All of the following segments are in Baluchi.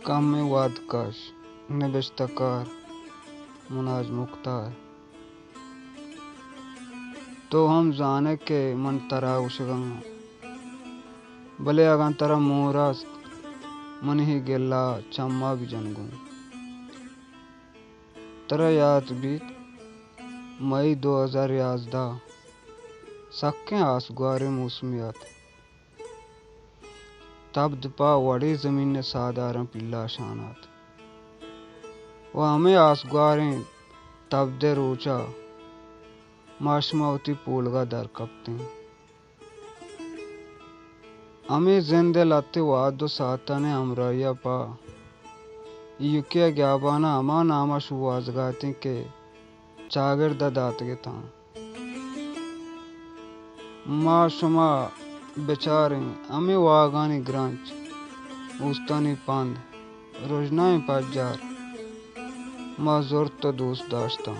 کمیں وھد کش۔ نبشتہ کار مناج مکتار۔ تو ہم زان ئے کہ من ترا گوشگ ءَ آں، بلے اگاں ترا مہر است، من اے گلہ ءَ چم ءَ بہ جن گوں۔ ترا یات بیت، مئی دو ہزار یازدہ، سکیں آسگواریں موسمے ات۔ تبد پہ وڑیں زمین ءِ ساہداراں پیلاشان ات ءُ ہمے آسگواریں تبد ءِ روچ ءَ ما شما وتی پولگ ءَ در کپتیں۔ ہمے زند ءِ لہتیں وہد ءُ ساعتانی ہمراہی ءَ پہ ایوکی ءِ گیابان ءَ ہما نام ءَ شوہازگ ءَ اتیں کہ چاگرد ءَ داتگ اتاں۔ ما شما بچاریں ہمے واہگانی گرنچ، اوستانی پند، رژنائیں پجار ما زرت ءُ دوست داشتاں۔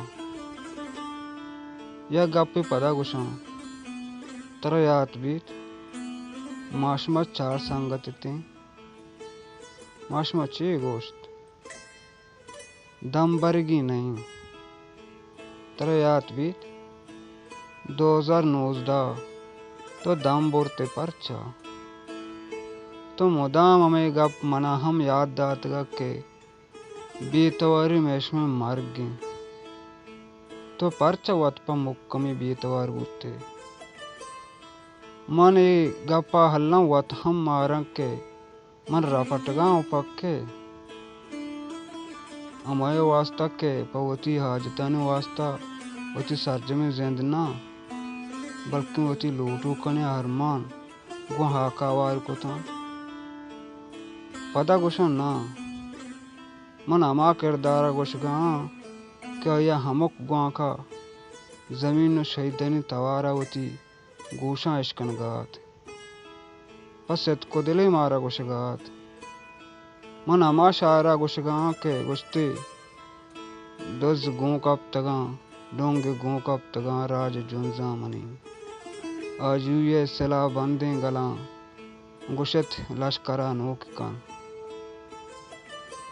یک گپے پدا گوشاں، ترا یات بیت، ما شما چار سنگت اتیں۔ ما شما چے گوشت؟ دم برگی نہ ایں۔ ترا یات بیت، دو ہزار نوزدہ تو دم برت ئے، پرچا؟ تو مدام ہمے گپ منا ہم یات داتگ کہ بے تواری مئے شمئے مرگ ایں۔ تو پرچا وت پہ مکمی بے توار بوت ئے؟ من اے گپ ءَ ہلاں، وت ہم ماراں کہ من رپٹگاں ءُ پکے ہمائی واسطہ کہ پہ وتی حاجتانی واسطہ وتی سرجمیں زند نہ، بلکیں وتی لوٹوکانی ارمان گوں ہاک ءَ ہوار کتاں۔ پدا گوشاں نہ، من ہما کردار ءَ گوشگ ءَ آں کہ آئی ءَ ہمک گوانک ءَ زمین ءُ شہیدانی توار ءَ وتی گوشاں اشکنگ ءَ ات۔ پہ ستک ءُ دلے مارا گوشگ ءَ ات۔ من ہما شاعر ءَ گوشگ ءَ آں کہ گوشتے، دز گوں کپتگاں، ڈونگ گوں کپتگاں، راج جنزاں منی۔ آجوئی ءِ سلاہ بندیں گلاں، گوشت لشکر ءَ نوک کن۔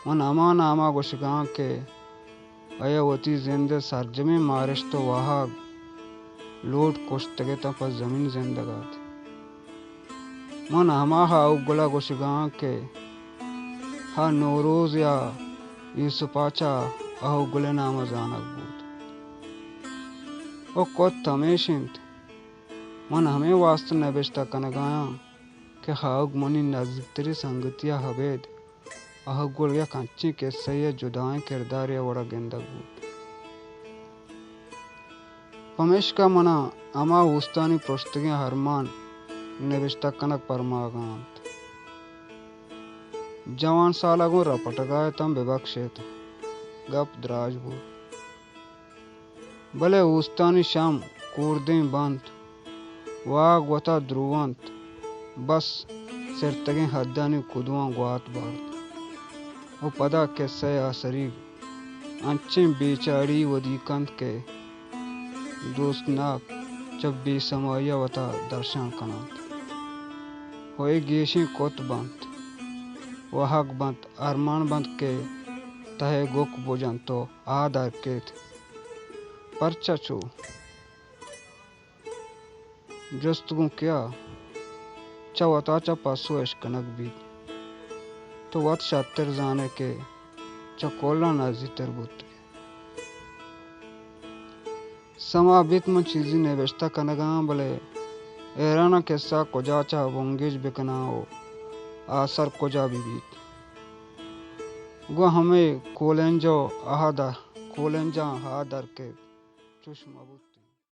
من ہما نام ءَ گوشگ ءَ آں کہ آئی ءَ وتی زند ءِ سرجمیں مارشت ءُ واہگ لوٹ کشتگ ات ءُ پہ زمین زندگ ات۔ من ہما آہوگل ءَ گوشگ ءَ آں کہ آ نوروز یا یوسف ءَ چہ آہوگل ءِ نام ءَ زانگ بوت۔ ءُ کت ہمیش اِنت۔ من ہمے واستا نبشتہ کنگ ءَ آں کہ آہوگ منی نزیکتریں سنگتے ءَ ابید آہوگل یک انچیں کسہ ءِ جدائیں کردارے ءِ وڑ ءَ گندگ بوت۔ پمیشکا من ءَ ہما اوستانی پرشتگیں ارمان نبشتہ کنگ پرماگ ءَ اَنت۔ جوان سال ءَ گوں رپٹگ ءَ اتاں، ببکش ات، گپ دراج بوت۔ بلے اوستانی شم کوردیم بنت، واہگ وتا درو اَنت، بس سرتگیں ہدانی کدواں گوات بارت ءُ پدا کسہ ءِ آسریگ انچیں بے چاڑی ودی کنت کہ دوستناک چہ بے سمائی ءَ وتا درشان کن اَنت ءُ اے گیشیں کت بنت، واہگ بنت، ارمان بنت کہ تہ ءِ گک بجنت ءُ آ در کیت۔ پرچا چو؟ جست گوں کیا؟ چہ وتا چہ پسو اشکنگ بیت۔ تو وت شرتر زان ئے کہ چہ کلاں نزیکتر بوت ئے۔ سما بیت من چیزے نبشتہ کنگ ءَ آں، بلے حیران آں کسہ کجا چہ بنگیج بکناں ءُ آسر کجا بہ بیت۔ گوں ہمے کولنج ءُ آ در، کولنجاں آ در کیت۔ چوش مہ بوت۔